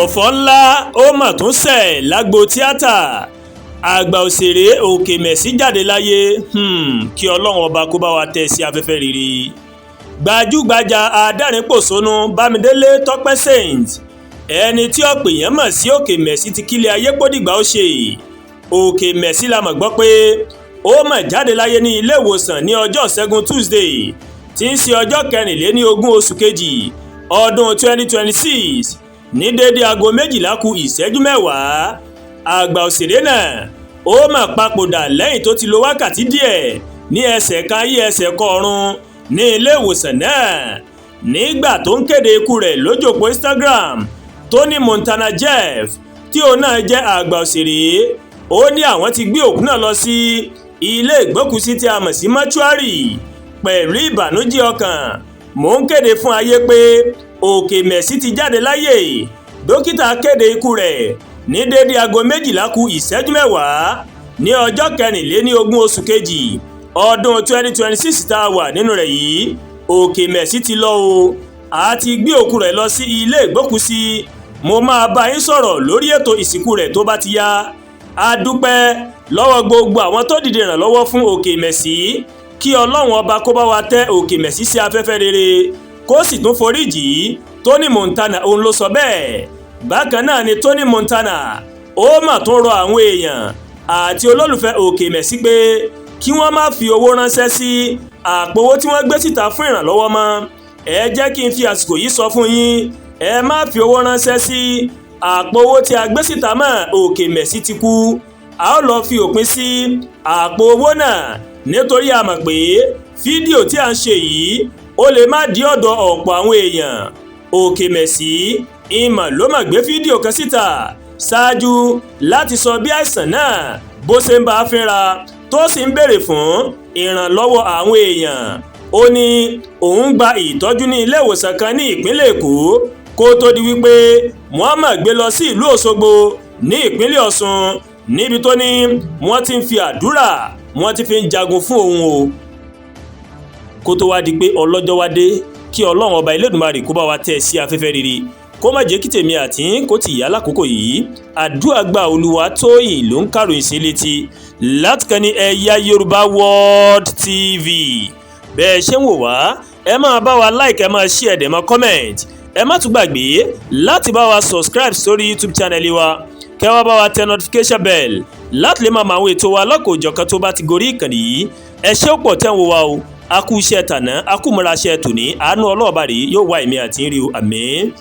Ọ̀fọ̀ ńlá ó mà tún ṣẹ̀ lágbo tíátà. Àgbà òṣèré Òkèmẹ̀sí jáde láyé. Kí Ọlọ́run ọba kó bá wa tẹ́ sí afẹ́fẹ́ rere. Gbajúgbajà adẹ́rìn-pọ̀ṣónú Bámidélé Tọ́pẹ́ Saint, ẹni tí ọ̀pọ̀ èèyàn mọ̀ sí Òkèmẹ̀sí, ti kílẹ̀ ayé pódìgbà ó ṣe. Òkèmẹ̀sí la mọ̀ gbọ́ pé ó mà jáde láyé ní ilé ìwòsàn ní ọjọ́ Ṣẹ́gun Tuesday, tí ń ṣe ọjọ́ 24 oṣù kejì ọdún 2026, ní déédéé aago 11:50. Àgbà òṣèré náà ó mà papòdà lẹ́yìn tó ti lo wákàtí díẹ̀ ní ẹsẹ̀ kan ayé ẹsẹ̀ kọrùn ní ilé ìwòsàn náà. Nígbà tó ń kéde ikú rẹ̀ lójú òpó Instagram, Tony Montana Jeff, tí òun náà jẹ́ àgbà òṣèré, ó ní àwọn ti gbé òkú náà lọ sí ilé ìgbókùsí tí a mọ̀ sí mọ́ṣúárì. "Pẹ̀lú ìbànújẹ́ ọkàn, mò ń kéde fún ayé pé Òkèmẹ̀sí ti jáde láyé. Dókítà kéde ikú rẹ̀ ní déédé aago 11:50 ní ọjọ́ 24 oṣù kejì ọdún 2026 tá a wà nínú rẹ̀ yìí. Òkèmẹ̀sí ti lọ o. A ti gbé òkú rẹ̀ lọ sí ilé ìgbókùsí. Mo máa bá yín sọ̀rọ̀ lórí ètò ìsìnkú rẹ̀ tó bá ti yá. A dúpẹ́ lọ́wọ́ gbogbo àwọn tó dìde ìrànlọ́wọ́ fún Òkèmẹ̀sí. Kí Ọlọ́run ọba kó bá wa tẹ́ Òkèmẹ̀sí sí afẹ́fẹ́ rere, kó sì tún foríjì." Tony Montana òun ló sọ bẹ́ẹ̀. Bákan náà ni Tony Montana ó mà tún rọ àwọn èèyàn àti olólùfẹ́ Òkèmẹ̀sí pé kí wọ́n má fi owó ránṣẹ́ sí àpò owó tí wọ́n gbé síta fún ìrànlọ́wọ́ mọ́. "Ẹ jẹ́ kí n fi àsìkò yìí sọ fún yín, ẹ má fi owó ránṣẹ́ sí àpò owó tí a gbé síta mọ́. Òkèmẹ̀sí ti kú. A ó lọ fi òpin sí àpò owó náà, nítorí a mọ̀ pé fídíò tí a ń ṣe yìí, ó lè má dí ọ̀dọ̀ ọ̀pọ̀ àwọn èèyàn." Òkèmẹ̀sí ìmọ̀ ló mà gbé fídíò kan síta ṣáájú láti sọ bí àìsàn náà bó ṣe ń bá a fínra, tó sì ń béèrè fún ìrànlọ́wọ́ àwọn èèyàn. Ó ní òun gba ìtọ́jú ní ilé ìwòsàn kan ní ìpínlẹ̀ Èkó kó tó di wípé Muhammad gbé lọ sí ìlú Òṣogbo ní ìpínlẹ̀ Ọ̀ṣun, níbi tó ní wọ́n ti ń fi àdúrà, wọ́n ti fi ń jagun fún òun o, kó tó wá di pé ọlọ́jọ́ wá dé. Kí Ọlọ́run ọba Elédùmarè kó bá wa tẹ̀ sí afẹ́fẹ́ rere, kó má jẹ́ kí tèmi àti kó tì yá lákòókò yìí. Àdúrà gba. Olúwatóyìn ló ń kàròyìn sí létí látìkànnì Ẹ̀yà Yorùbá World TV. Bẹ́ẹ̀ ṣe ń wò wá, ẹ máa bá wa like, ẹ máa share, ẹ dẹ̀ máa comment. Ẹ má tún gbàgbé láti bá wa subscribe sórí YouTube channel wa, kẹ́ wá bá wa tẹ notification bell láti lè máa mọ àwọn ètò wa lọ́kọ̀ọ́jọ̀kan tó bá ti gorí ìkànnì yìí. Ẹ ṣé pọ̀ tẹ́ ń wò wá o. A kú iṣẹ́ tàná, a kú múra iṣẹ́ tòní. Àánú ọlọ́ọ̀bá rèé yóò wá èmi àti ń rí o. Àmín.